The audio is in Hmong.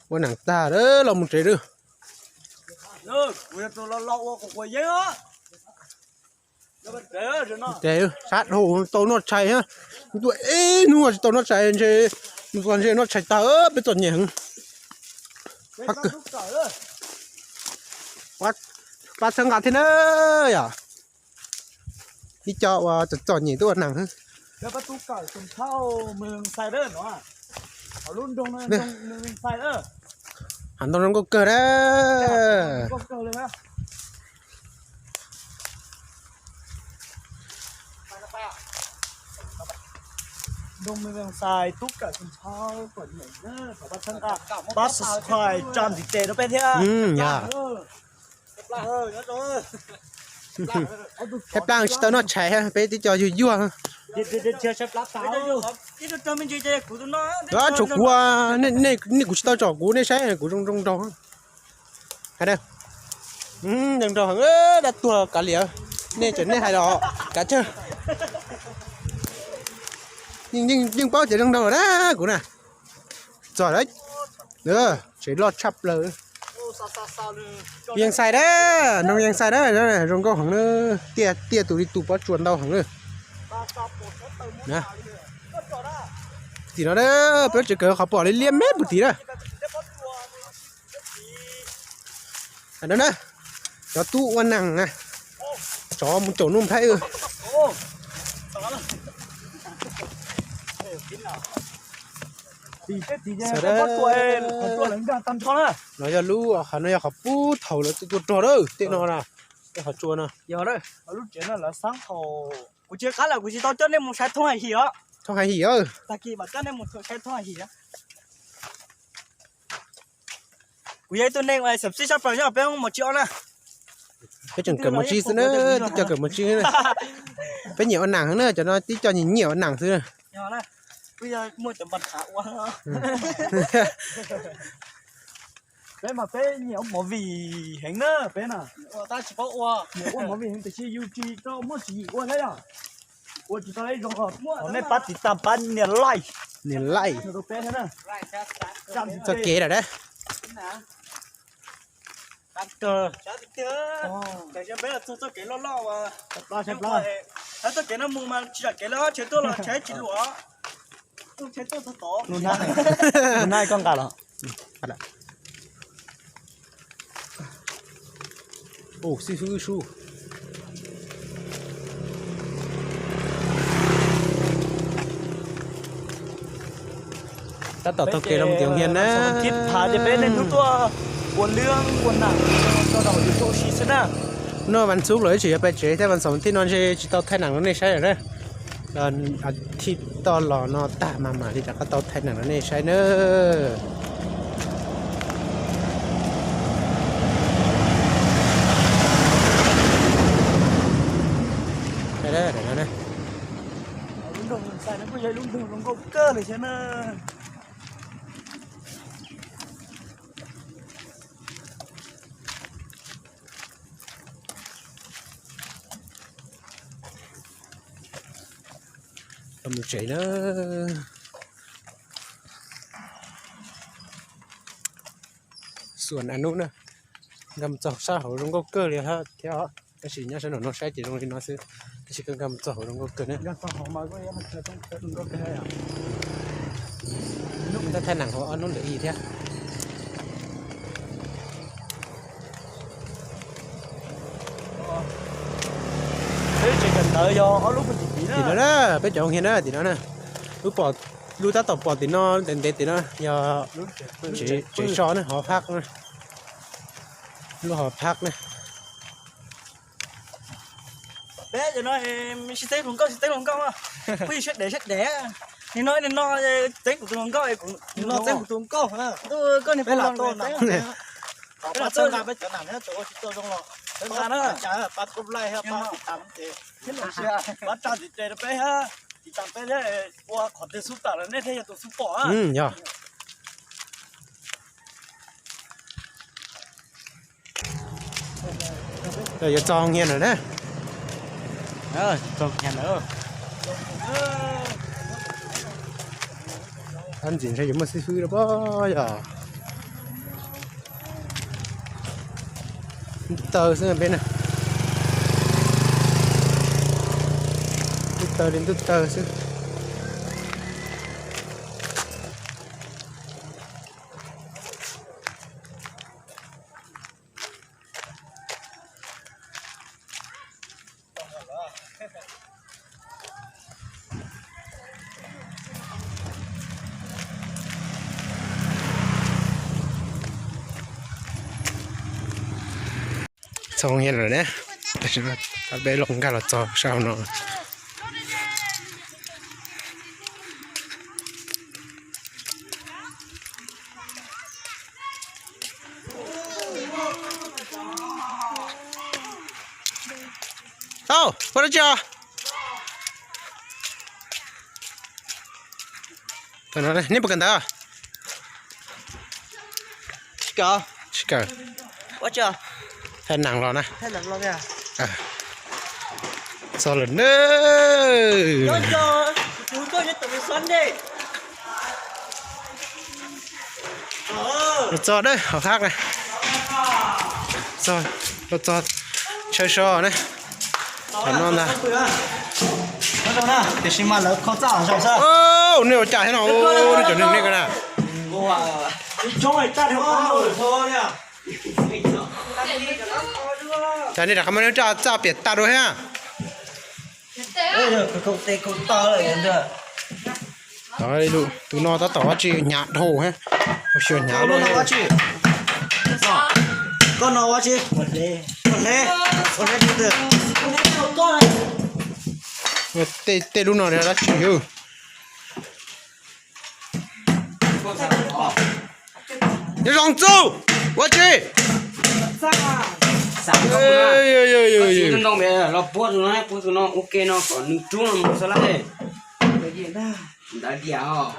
Ua neej tag lawm los mus tsev lawm. Ces sab dhau tau noj tshais, tuaj ib hnub tsis tau noj tshais ntshe, nws ntshe noj tshais tag peb txom nyem heev. Pab txhawb nqa thiab na yom. Ib co uas txom txom nyem tuaj ua neej. Hav ntoo zoo nkauj kawg na. Pab subscribe tsa ntiv tes rau peb thiab. Peb plaub tsis tau noj tshais, peb twb co yuag yuag. Tshuav kuv, nej kuv tsis tau tsom kuv, nej saib kuv zoo zoo nraug. Zoo nraug heev, dab tuag kav liam, nej tseem nej hais los kav tsawg. Yeej paub tias zoo nraug na kuv na. Txog lawm, tsev loj tshaj plaws. Yeej xais dab, nroo yeej xais dab, zoo nkauj heev na. Tiaj tiaj tus li tus pob tsuas ntau heev na. Tim no peb tsev kawm qhov pom liab liab me puag tim na. Cov tub ua neej na, tsov mus caum nuj nplhaib. No yog lub, qhov no yog qhov pub thaum lawv tuaj rog lawm tej no na, tej qhov tsua no. Kuv tsis qab lawm, kuv tsis tau coj nej mus saib thoob hais him os. Thoob hais him, tag kis mam coj nej mus saib thoob hais him. Kuv yog ib tug neeg uas xam sib sab plaws nyob peb mos tsis ob na. Peb tseem kawm mos tsis xwb na, tib co kawm mos tsis. Peb nyiam ua neej heev na, cov no tib co nyiam nyiam ua neej xwb. Peb mas peb nyiam ua movie heev na peb na. Nyiam ua movie heev tiam sis yus tsis tau muaj tswv yim ua thiab yom. Ua tsis tau ib zoo. Nej pab tiv tam pab nias like, nias like rau peb thiab na. Txoj kev lawm dab. Txoj kev loj loj, txoj kev no mus mas tsis yam kev lawm, tsheb tuaj los tsheb tsis luam. Lub hnab koj nqa los. Tab tom taug kev los mus tim Hoo Hias na. Peb niaj hnub tuaj ua lwb ua nam rau hauv YouTube xwb na. Hnub vas xuv los ib tsis yuav pais tsev thiab, vas xuv thiab no ntshe tsis tau thaij neem rau nej saib lawm na. Thib toj los no tag mas mam li rov qab tau thaij neem rau nej saib na. Mus tsev na. Xuas a nub na, nkag mus txog sab hauv zoo nkauj kawg li thiab os. Tab sis nyob sab nraum no saib ces zoo li no xwb, tab sis koj nkag mus txog hauv zoo nkauj kawg na. Tab thaij neem hauv ob hnub ntawd ib thiab. Tim no na, peb cov Hoo Hias na, tim no na. Lub pom, lub tab tom pom tim no ntev ntev tim no yog tsev so na, hov phab na. Lub hov phab na. Peb cov no sib txeeb hluas nkauj, sib txeeb hluas nkauj, pheej siab dev siab dev. Nim no nim no txeeb kuv tus hluas nkauj, kuv nim no txeeb kuv tus hluas nkauj. Ntuj, koj niag peb lam tau na. Peb lam tau na, peb cov nam nyob tsev ua tsis tau zoo los pab na, pab tub like thiab pab tiv tam ces thiab los sis pab tsa ntiv tes rau peb thiab, tiv tam peb thiab, ua qhov twg xub tawm los nej thiaj yog tus xub pom. Yog. Yuav txog Hoo Hias lawm na. Txog Hoo Hias lawm. Thab ntxim ntshe yuav muaj xib fwb rau pob yog. Ntuj tawg xwb peb na. Ntuj tawg li ntuj tawg xwb. Txog hauv lawm ne, peb los nkag los txog sab hauv no. Au, ua dab tsi os? Neb puas kawm ntawv? Tsis kawm. Thaij nees los na. Txog lawm na. Los txog dawb hauv hab na. Los txog chaw so na. Thaum no ntag. Tiam sis mas lawv kho txaj zaum xwb. Nej ua cas thiab no, nej cov neeg nej ko na. Cas nej rov qab muab nej raj txaj piam tag dua thiab. Tus no tab tom ua tsi hnyav dhau thiab. Ua xyuas hnyav luaj. Koj no ua tsi? Ua hle. Tej lub no dab tsi yog? Nyob zoo txuj, ua tsi? Los puab tus no, puab tus no ua ke no kom nws rub no mus xwb lawm. Ntawd diam os.